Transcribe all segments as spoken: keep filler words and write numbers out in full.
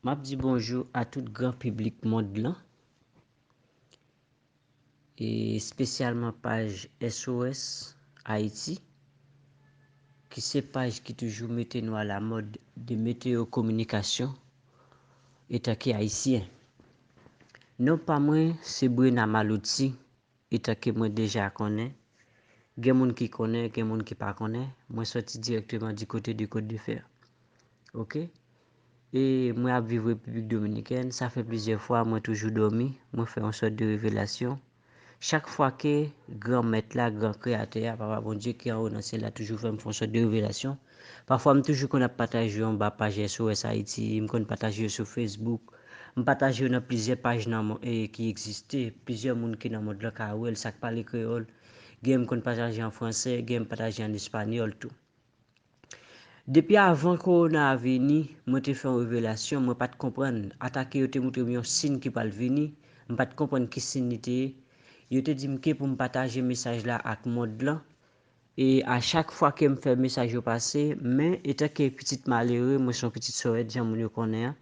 M ap di bonjou a tout gran piblik mond lan, e espesyalman paj S O S Ayiti, ki se paj ki toujou mete nou alamòd de meteyo kominikasyon etanke Ayisyen. Non pa mwen se Brena Maloti, etanke mwen deja konnen. Gen moun ki konnen, gen moun ki pa konnen. Mwen sòti dirèkteman di kote de Côte de Fer. Oke? E mwen ap viv Repiblik Dominikèn. Sa fè plizyè fwa mwen toujou dòmi. Mwen fè yon sòt de revelasyon. Chak fwa ke Granmèt la, Gran Kreyatè a, Papa Bondye ki anwo nan syèl la, toujou fè m fè yon sòt de revelasyon. Pafwa, m toujou konn ap pataje yo anba paj S O S Ayiti, m konn pataje yo sou Facebook, m pataje yo nan plizyè paj nan mon- e ki egziste, plizyè moun ki nan mond lan ka wè l, sa k pale kreyòl. Gen m konn pataje an fransè, gen m pataje an espanyòl tou. Depi avan kowona a vini, mwen te fè yon revelasyon, mwen pa t konprann. Atake yo te montre m yon siy ki pral vini, m pa t konprann ki siy li te ye. Yo te di m ke pou m pataje mesaj la ak mond lan. E a chak fwa ke m fè mesaj yo pase, men etanke pitit malere, mwen se yon pitit Sòrèt, jan moun yo konnen an.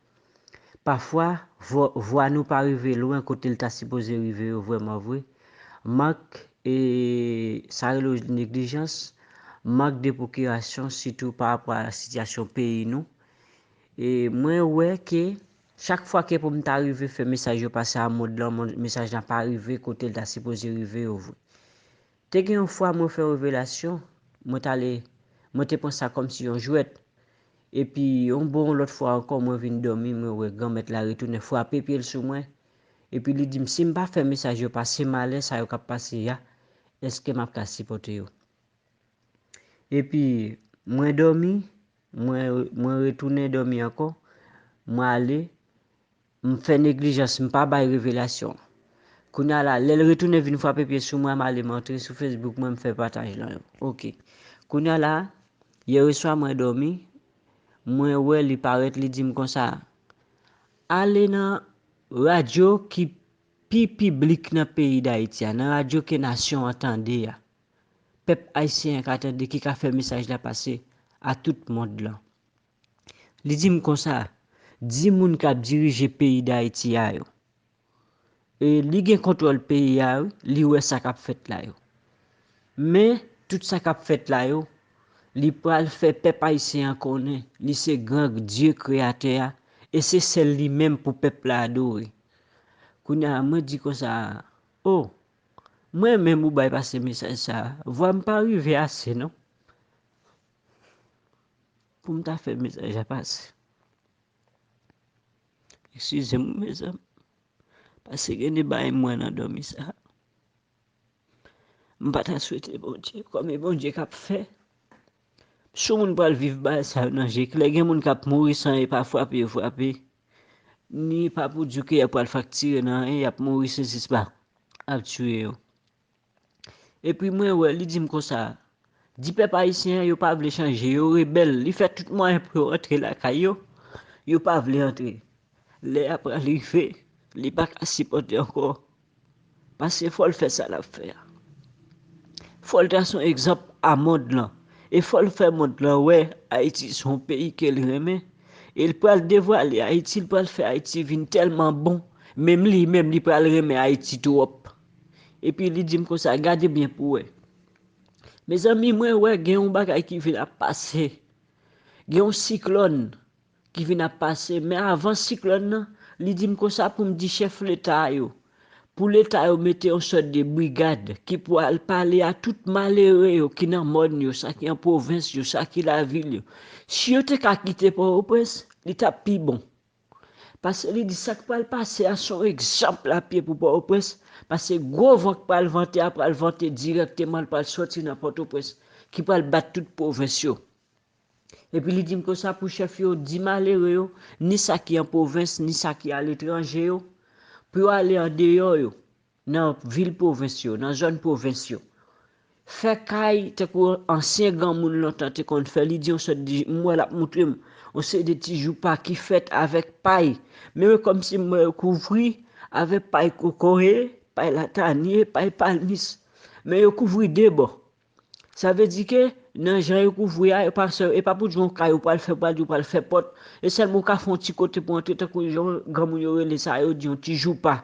Pafwa, vwa, vwa nou pa rive lwen kote l ta sipoze rive yo vrèman vre. Mank, e, sa rele neglijans, mank de pwokirasyon, sitou pa rapò a sitiyasyon peyi nou. E mwen wè ke chak fwa ke pou m ta rive fè mesaj yo pase a mond lan, mon- mesaj lan pa rive kote l ta sipoze rive yo vre. Te gen yon fwa mwen fè revelasyon, mwen t ale, mwen te pran sa kòmsi yon jwèt. Epi yon bon lòt fwa ankò, mwen vin dòmi, mwen wè Granmèt la retounen frape pye l sou mwen. Epi li di m, si m pa fè mesaj yo pase, malè sa yo k ap pase a, èske m ap ka sipòte yo? Epi mwen dòmi, mwen, mwen retounen dòmi ankò, mwen ale, m fè neglijans, m pa bay revelasyon. Kounye a la, lè l retounen vin frape pye sou mwen, m ale, m antre sou Facebook mwen, m fè pataj lan yo. Oke. Kounye a la, yè swa mwen dòmi, mwen wè li parèt, li di m konsa, ale nan radyo ki pi piblik nan peyi Dayiti a, nan radyo ke nasyon an tande a. Pèp ayisyen an ka tande, ki ka fè mesaj la pase a tout mond lan. Li di m konsa, di moun k ap dirije peyi Dayiti a yo. E li gen kontwòl peyi a, wi, li wè sa k ap fèt la yo. Men, tout sa k ap fèt la yo, li pral fè pèp ayisyen an konnen li se gran Dye kreyatè a, e se sèl li menm pou pèp la adore. Kounye a, mwen di konsa, o, mwen menm ou bay pase mesaj sa a, vwa m pa rive ase non. Pou m ta fè mesaj la pase. Eskize m, mezanmi. Paske gen de bagay m wè nan dòmi sa a. M pa ta swete Bondye, kòm e Bondye k ap fè. Si yon moun pral viv bagay sa yo nan je klè, gen moun k ap mouri san e pa frape yo frape. Ni pa pou di ke y ap pral fraktire nan anyen, y ap mouri se zis pa ap tiye yo. Epi mwen wè, li di m konsa, di pèp ayisyen an yo pa vle chanje, yo rebèl, li fè tout mwayen pou yo rantre lakay yo, yo pa vle antre. Lè a pral rive, li pa ka sipòte ankò. Paske fò l fè sa l ap fè a. Fò l trase yon egzanp a mond lan. E fò l fè mond lan wè Ayiti se yon peyi ke l renmen. E l pral devwale Ayiti, l pral fè Ayiti vin tèlman bon. Menm li menm, li pral renmen Ayiti twòp. Epi li di m konsa, gade byen pou w wè. Mezanmi, mwen wè gen yon bagay ki vin ap pase. Gen yon siklòn ki vin ap pase. Men avan siklòn nan, li di m konsa pou m di chèf leta yo, pou leta yo mete yon sòt de brigad ki pou al pale a tout malere yo ki nan mòn yo, sa ki an pwovens yo, sa ki lavil yo. Si yo te ka kite Pòtoprens, li t ap pi bon. Paske li di sa k pral pase a se yon egzanp lapye pou Pòtoprens, paske gwo van k pral vante a pral vante dirèkteman, l pral sòti nan Pòtoprens, ki pral bat tout pwovens yo. Epi li di m konsa pou chèf yo di malere yo, ni sa ki an pwovens, ni sa ki aletranje yo, pou yo ale andeyò yo, nan vil pwovens yo, nan zòn pwovens yo. Fè kay, tankou ansyen granmoun lontan te konn fè, li di yon sòt de, m wè l ap montre m, yon seri de ti joupa ki fèt avèk pay. Men yo kòmsi m wè yo kouvri avèk pay kokoye, pay latanye, pay palmis. Men yo kouvri de bò. Sa vle di ke nan jan yo kouvri a, yo pa sè, e pa pou di yon kay ou pral fè, pral di ou pral fè pòt, e sèlman ou ka fè yon ti kote pou antre, tankou jan granmoun yo rele sa, yo di yon ti joupa.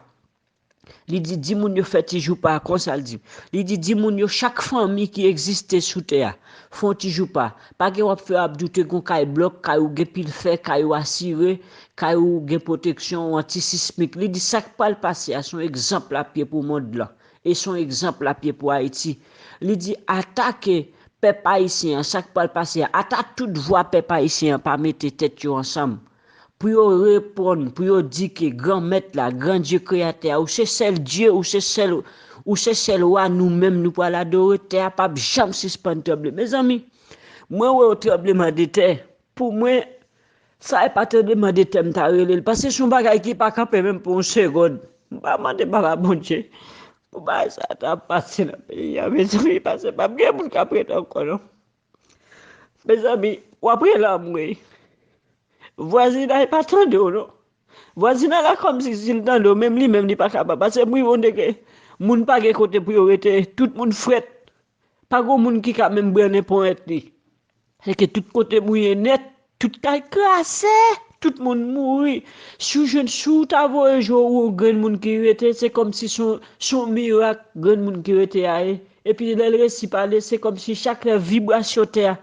Li di, di moun yo fè ti joupa, konsa l di. Li di, di moun yo, chak fanmi ki egziste sou tè a, fè yon ti joupa. Pa gen w ap fè, w ap di w te gon kay blòk, kay ou gen pil fè, kay ou asire, kay ou gen pwoteksyon, ou antisismik. Li di, sa k pral pase a, se yon egzanp l ap ye pou mond lan. E se yon egzanp l ap ye pou Ayiti. Li di, atake pèp ayisyen an, sa k pral pase a, ata tout vwa pèp ayisyen an pa mete tèt yo ansanm. Pou yo reponn, pou yo di ke Granmèt la, Gran Dye Kreyatè a, ou se sèl Dye, ou se sèl, ou se sèl Wa, nou menm nou pral adore, tè a p ap janm sispann tranble. Mezanmi, mwen wè yon tranbleman de tè. Pou mwen, sa e pa tranbleman de tè m ta rele l, paske se yon bagay ki pa kanpe menm pou yon segonn. M pa mande Papa Bondye pou bagay sa ta pase nan peyi a, mezanmi, paske p ap gen moun k ap rete ankò non. Mezanmi, w ap rele anmwey. Vwazinay pa tande w non. Vwazinay la kòmsi si l tande w, menm li menm li pa kapab. Paske m rive yon degre, moun pa gen kote pou yo rete, tout moun frèt. Pa gen moun ki ka menm brannen ponyèt li. Se ke tout kote mouye nèt, tout kay kraze, tout moun mouri. Si w jwenn, si w ta voye je w yon grenn moun ki rete, se kòmsi se yon, se yon mirak grenn moun ki rete a ye. Epi lè l resi pale, se kòmsi chak lè vibrasyon tè a.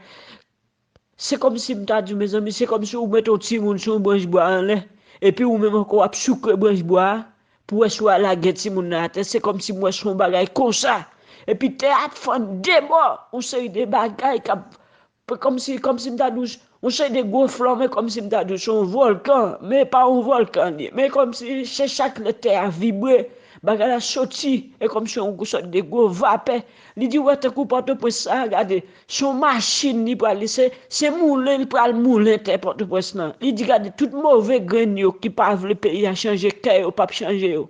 Se kòmsi m ta di w, mezanmi, se kòmsi w mete yon timoun sou yon branch bwa anlè, epi ou menm ankò w ap souke branch bwa a, pou wè si w a lage timoun nan atè. Se kòmsi m wè se yon bagay konsa. Epi tè a ap fann de bò, yon seri de bagay k ap, kòmsi, kòmsi m ta di w, yon seri de gwo flanm, e kòmsi m ta di w, se yon vòlkan, men e pa yon vòlkan li ye. Men kòmsi se chak lè tè a vibre, bagay la soti, e kòmsi yon sòt de gwo vapè. Li di, wè, tankou Pòtoprens sa a, gade, se yon machin li pral, se, se moulen li pral moulen tè Pòtoprens lan. Li di, gade, tout move grenn yo ki pa vle peyi a chanje, kè yo p ap chanje yo.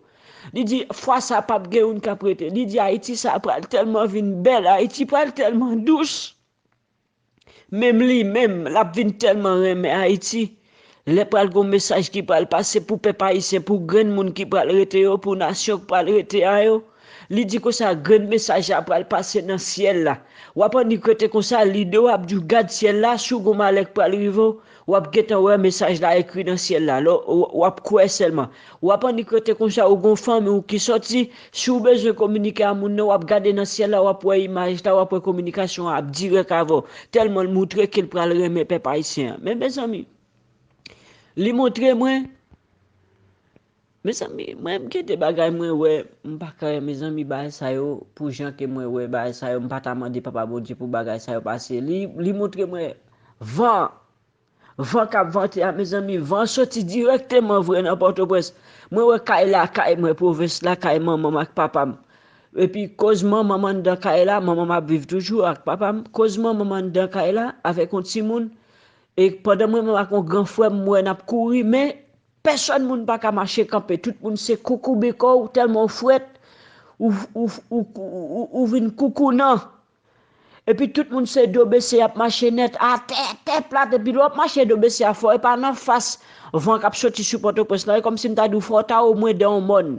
Li di, fwa sa a p ap gen youn k ap rete. Li di, Ayiti sa a pral tèlman vin bèl, Ayiti pral tèlman dous. Menm li menm, l ap vin tèlman renmen Ayiti. Lè pral gon mesaj ki pral pase pou pèp ayisyen, pou grenn moun ki pral rete yo, pou nasyon k pral rete a yo. Li di konsa, grenn mesaj la pral pase nan syèl la. W ap annik rete konsa, lide w ap di w gad syèl la, si w gon malè k pral rive w, w ap gentan wè mesaj la ekri nan syèl la. Lè w, w ap kwè sèlman. W ap annik rete konsa, ou gon fanmi w ki sòti, si w bezwen kominike a moun nan, w ap gade nan syèl la, w ap wè imaj la, w ap wè kominikasyon an ap dirèk avè w. Tèlman l moutre ke l pral renmen pèp ayisyen an. Men mezanmi, li montre mwen, mezanmi, mwen m gen de bagay mwen wè, m pa ka, mezanmi, bagay sa yo, pou jan ke mwen wè bagay sa yo, m pa ta mande Papa Bondye pou bagay sa yo pase. Li, li montre mwen van, van k ap vante a, mezanmi, van soti dirèkteman vre nan Pòtoprens. Mwen wè kay la, kay mwen, pwovens la, kay manman m ak papa m. Epi koz manman m anndan kay la, manman m ap viv toujou ak papa m. Koz manman m anndan kay la avèk yon timoun. E pandan mwen menm ak yon gran frè m, m wè n ap kouri, men pèsòn moun pa ka mache kanpe. Tout moun se koukoube kò w, tèlman w frèt, ou, ou, ou, ou, ou, ou vin koukounan. Epi tout moun se do bese y ap mache nèt, atè, tè plat, epi lè w ap mache do bese a fò, e pa nan fas van k ap soti sou Pòtoprens lan, e kòmsi m ta di w fò w ta omwen dan yon mòn.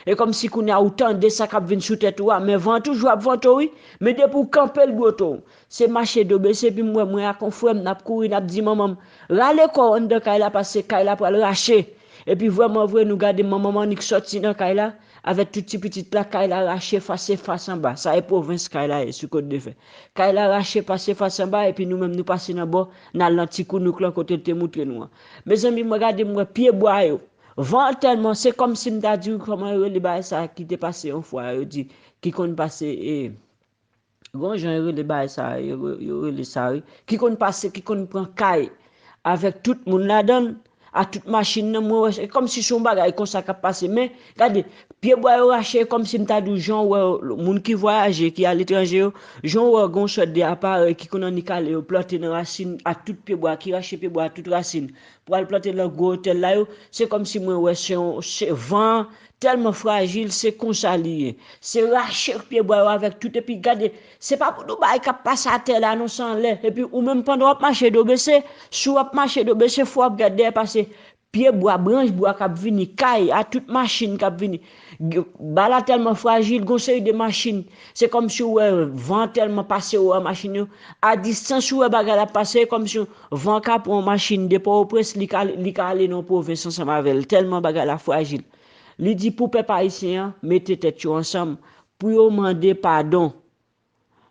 E kòmsi kounye a ou tande sa k ap vin sou tèt ou a, men van an toujou ap vante w wi, men depi w kanpe l gwo to w. Se mache do bese, epi m wè mwen ak yon frè m, n ap kouri, n ap di manman m, rale kò w anndan kay la, paske kay la pral rache. Epi vrèman vre, nou gade manman m annik sòti nan kay la, avèk tout ti pitit la, kay la rache fas e fas anba. Sa e pwovens kay la ye, sou Kot de Fè. Kay la rache fas e fas anba, epi nou menm nou pase nan bò, n al nan ti kounouk lan kote l te moutre nou an. Mezanmi, mwen gade, m wè pye bwa yo. Van an tèlman, se kòmsi m ta di w kòman yo rele bagay sa a ki te pase yon fwa, yo di, ki konn pase, e, gon jan yo rele bagay sa a, yo, yo rele sa, wi. Ki konn pase, ki konn pran kay avèk tout moun ladan l, a tout machin nan, mwen wè, se kòmsi se yon bagay konsa k ap pase. Men, gade, pye bwa yo rache, kòmsi m ta di w, jan w wè moun ki vwayaje, ki aletranje yo, jan w wè gon sòt de aparèy ki konn annik ale yo plante nan rasin a tout pye bwa, ki rache pye bwa a tout rasin, pou al plante nan gwo otèl la yo, se kòmsi mwen wè se yon, se van an tèlman frajil, se konsa li ye. Se rache pye bwa yo avèk tout, epi gade, se pa pou di w bagay k ap pase atè la non, se anlè. Epi ou menm pandan w ap mache do bese, si w ap mache do bese, fò w ap gade dèyè, paske pye bwa, branch bwa k ap vini, kay, a tout machin k ap vini. Bal la tèlman frajil, gon seri de machin. Se kòmsi w wè van tèlman pase yo a machin yo. A distans ou wè bagay la ap pase, kòmsi van ka pran yon machin de Pòtoprens, li ka, li ka ale nan pwovens ansanm avè l. Tèlman bagay la frajil. Li di pou pèp ayisyen an mete tèt yo ansanm, pou yo mande padon.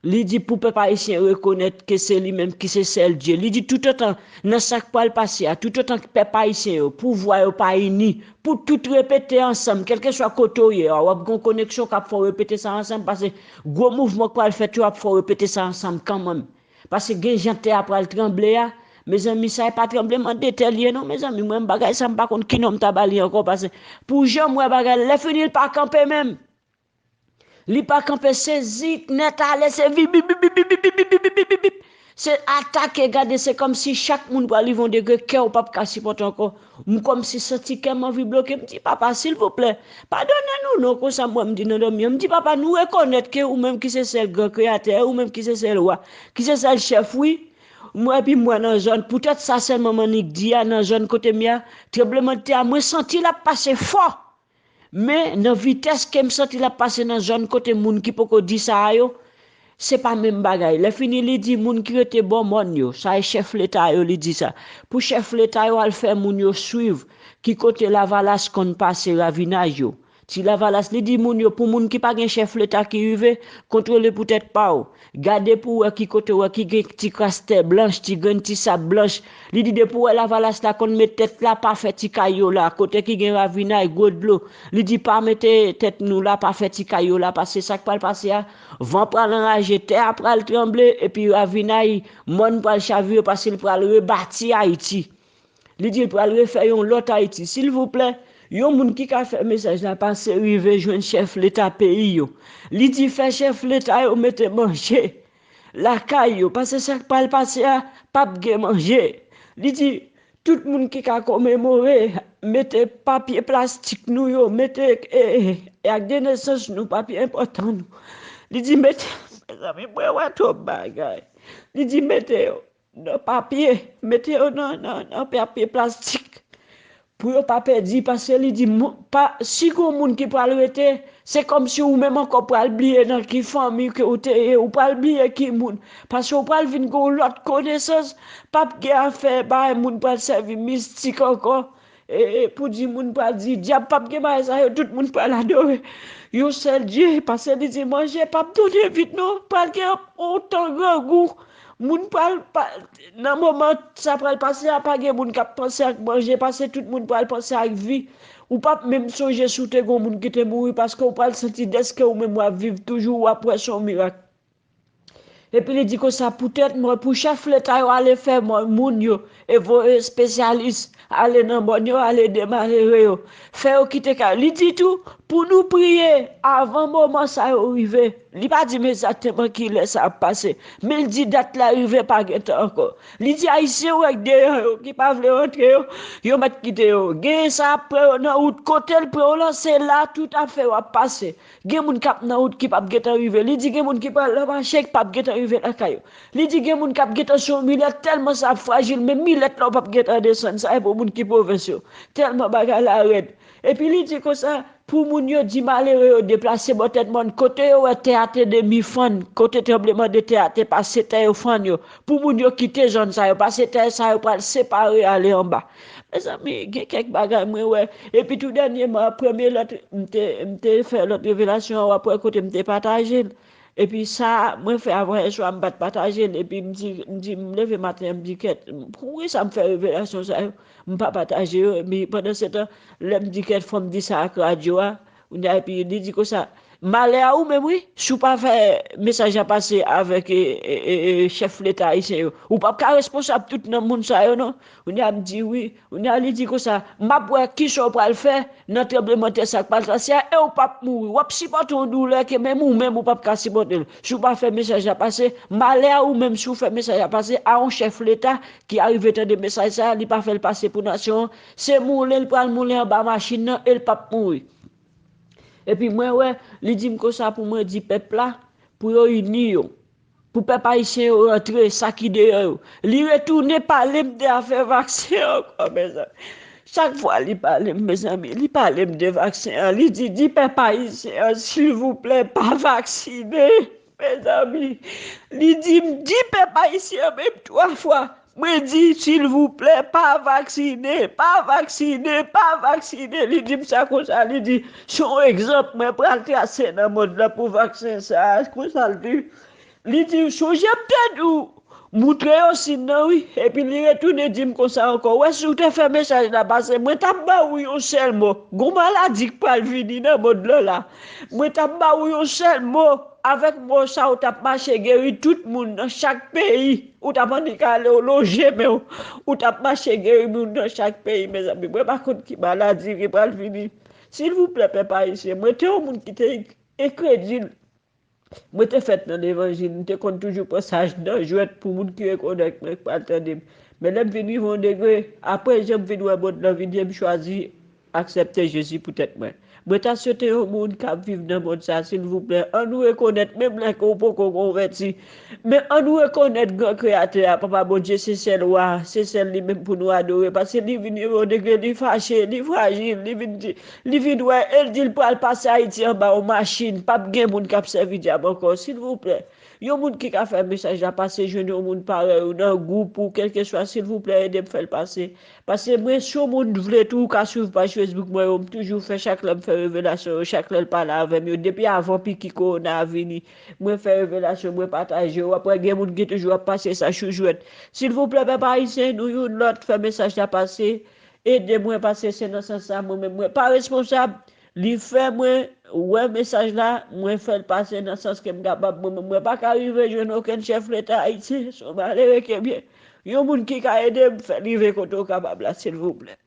Li di pou pèp ayisyen rekonèt ke se li menm ki se sèl Dye. Li di toutotan nan sa k pral pase a, toutotan pèp ayisyen yo, pouvwa yo pa ini, pou tout repete ansanm, kèlkeswa kote w ye a, w ap gen yon koneksyon k ap fè w repete sa ansanm, paske gwo mouvman k pral fèt yo ap fè w repete sa ansanm kanmenm. Paske gen jan tè a pral tranble a, mezanmi, sa e pa tranbleman de tè li ye non, mezanmi, mwen bagay sa m pa konn ki non m ta ba li ankò, paske pou jan m wè bagay la, lè fini l pa kanpe menm. Li pa kanpe, se zik nèt ale, se vip, vip, vip. Se atake, gade, se kòmsi chak moun pral rive yon degre, kè w p ap ka sipòte ankò. M kòmsi santi kè m anvi bloke. M di, papa, silvouplè, padone nou non, konsa m wè m di nan dòmi an. M di, papa, nou rekonèt ke ou menm ki se sèl gran kreyatè, ou menm ki se sèl wa, ki se sèl chèf, wi. M wè, epi m wè nan zòn, poutèt sa sèlman m annik di a, nan zòn kote m ye a, tranblemanntè a, mwen santi l ap pase fò. Men, nan vitès ke m santi l ap pase nan zòn kote moun ki poko di sa a yo, se pa menm bagay. Lè fini, li di moun ki rete bò mòn yo, sa e chèf leta yo, li di sa. Pou chèf leta yo al fè moun yo swiv ki kote Lavalas konn pase ravinaj yo. Ti Lavalas, li di moun yo, pou moun ki pa gen chèf leta ki rive, kontwole pou tèt pa w. Gade pou w wè ki kote w wè ki gen ti kras tè blanch, ti grenn ti sab blanch. Li di depi w wè Lavalas la konn met tèt la, pa fè ti kay yo la, kote ki gen ravinay, gwo dlo. Li di pa mete tèt nou la, pa fè ti kay yo la, paske sa k pral pase a, van pral anraje, tè a pral tranble, epi ravinay, mòn pral chavire, paske l pral rebati Ayiti. Li di l pral refè yon lòt Ayiti. Silvouplè, yon moun ki ka fè mesaj la pase rive jwenn chèf leta peyi yo. Li di fè chèf leta yo mete manje lakay yo, paske sa k pral pase a, p ap gen manje. Li di tout moun ki ka komemore, mete papye plastik nou yo, mete e, e, e ak de nesans nou, papye enpòtan nou. Li di mete, mezanmi, mwen wè twòp bagay. Li di mete yo nan papye, mete yo nan, nan, nan papye plastik, pou yo pa pèdi, paske li di, mou- pa, si gon moun ki pral rete, se kòmsi ou menm ankò pral bliye nan ki fanmi ke ou te ye, ou pral bliye ki moun, paske ou pral vin gon lòt konesans, p ap gen afè bay moun pral sèvi mistik ankò, e, e, pou di moun pral di, dyab p ap gen bagay sa yo, tout moun pral adore yon sèl Dye, paske li di manje p ap tounen vit non, pral gen yon tan grangou, moun pral, pa, nan moman sa pral pase a, pa gen moun k ap panse ak manje, paske tout moun pral panse ak vi. Ou p ap menm sonje si w te gen yon moun ki te mouri, paske w pral santi dèske ou menm w ap viv toujou, w ap wè se yon mirak. Epi li di konsa, poutèt mò, pou chèf leta yo ale fè mò, moun yo, e voye espesyalis ale nan mòn yo, ale ede malere yo, fè yo kite kay. Li di tou, pou nou priye avan moman sa yo rive. Li pa di m egzakteman ki lè sa ap pase, men l di dat la rive pa gentan ankò. Li di ayisyen w wè k deyò yo, ki pa vle rantre yo, yo mèt kite yo. Gen sa ap pran yo nan wout, kote l pran yo lan, se la tout afè yo ap pase. Gen moun k ap nan wout ki p ap gentan rive. Li di gen moun ki pral nan mache ki p ap gentan rive lakay yo. Li di gen moun k ap gentan sou yon milèt, tèlman sa ap frajil, menm milèt la w p ap gentan desann, sa e pou moun ki pwovens yo. Tèlman bagay la rèd. Epi li di konsa, pou moun yo di malere yo deplase bò tèt mòn, kote yo wè tè a te demi fann, kote tranbleman de tè a te pase, tè yo fann yo. Pou moun yo kite zòn sa yo, paske tè sa yo pral separe ale anba. Mezanmi, gen kèk bagay mwen wè. Epi tou dènyèman, premye lòt, m te, m te fè lòt revelasyon an, w ap wè kote m te pataje l. Epi sa, mwen fè avan yè swa, m pa t pataje l. Epi m di, m di, m leve maten an, m di, kèt, poukisa m fè revelasyon sa yo? M pa pataje yo. Epi pandan se tan, lè m di, kèt, fò m di sa ak radyo a, kounye a, epi li di konsa, malè a ou menm, wi, si w pa fè mesaj la pase avèk, e, e, e, e, chèf leta ayisyen yo, ou p ap ka responsab tout nan moun sa yo, non. Kounye a, m di, wi. Kounye a, li di konsa, m ap wè kisa w pral fè nan tranblemanntè sa k pral pase a, e w p ap mouri. W ap sipòte yon doulè ke menm ou menm ou p ap ka sipòte l. Si w pa fè mesaj la pase, malè a ou menm si w fè mesaj la pase a yon chèf leta ki arive tande mesaj sa a, li pa fè l pase pou nasyon an, se moulen l pral moulen anba machin nan e l p ap mouri. Epi mwen wè, li di m konsa pou mwen di pèp la, pou yo ini yo. Pou pèp ayisyen yo rantre, sa ki deyò yo. Li retounen pale m de afè vaksen ankò, mezanmi. Chak fwa li pale m, mezanmi, li pale m de vaksen an, li di, di pèp ayisyen an, silvouplè, pa vaksinen, mezanmi. Li di m, di pèp ayisyen an menm twa fwa. Mwen di, silvouplè, pa vaksinen, pa vaksinen, pa vaksinen. Li di m sa konsa, li di, se yon egzanp mwen pral trase nan mond lan pou vaksen sa a. Konsa l di. Li di, sonje m te di w, moutre yo sin nan wi. Epi li retounen di m konsa ankò, wè si w te fè mesaj la pase, mwen t ap ba ou yon sèl mo. Gon maladi k pral vini nan mond lan la. Mwen t ap ba ou yon sèl mo. Avèk mo sa, ou t ap mache geri tout moun nan chak peyi. Ou t ap annik ale w lonje men w. Ou t ap mache geri moun nan chak peyi, mezanmi. Mwen pa konn ki maladi ki pral vini. Silvouplè, pèp ayisyen, mwen te yon moun ki te enkredil. Mwen te fèt nan levanjil, m te konn toujou pran saj nan jwèt pou moun ki rekonèt mwen, ki pral tande m. Men lè m vin rive yon degre, apre jan m vin wè mond lan vin ye, m chwazi aksepte Jezi pou tèt mwen. Mwen ta swete yon moun k ap viv nan mond sa, silvouplè, ann nou rekonèt, menm lè ke w poko konvèti, men ann nou rekonèt gran Kreyatè a, Papa Bondye, se sèl Wa, se sèl li menm pou nou adore, paske li vin rive yon degre, li fache, li frajil, li vin di, li vin wè, e l di l pral pase Ayiti anba yon machin, p ap gen moun k ap sèvi dyab ankò, silvouplè. Yon moun ki ka fè mesaj la pase jwenn yon moun parèy ou nan gwoup ou, kèlkeswa, silvouplè, ede m fè l pase. Paske mwen, si yon moun vle tou, ou ka swiv paj Facebook mwen yo, m toujou fè chak lè m fè revelasyon yo, chak lè l pale avè m yo, depi avan piki kowona a vini, mwen fè revelasyon, mwen pataje yo, w ap wè gen moun ki toujou ap pase sa sou jwèt. Silvouplè, pèp ayisyen, nou youn lòt, fè mesaj la pase, ede mwen pase, se nan sans sa, mwen menm, mwen pa responsab. Li fè mwen wè mesaj la, mwen fè l pase nan sans ke m kapab. Mwen menm, mwen pa ka rive jwenn okenn chèf leta ayisyen, se yon malere ke byen. Yon moun ki ka ede m fè l rive kote w kapab la, silvouplè.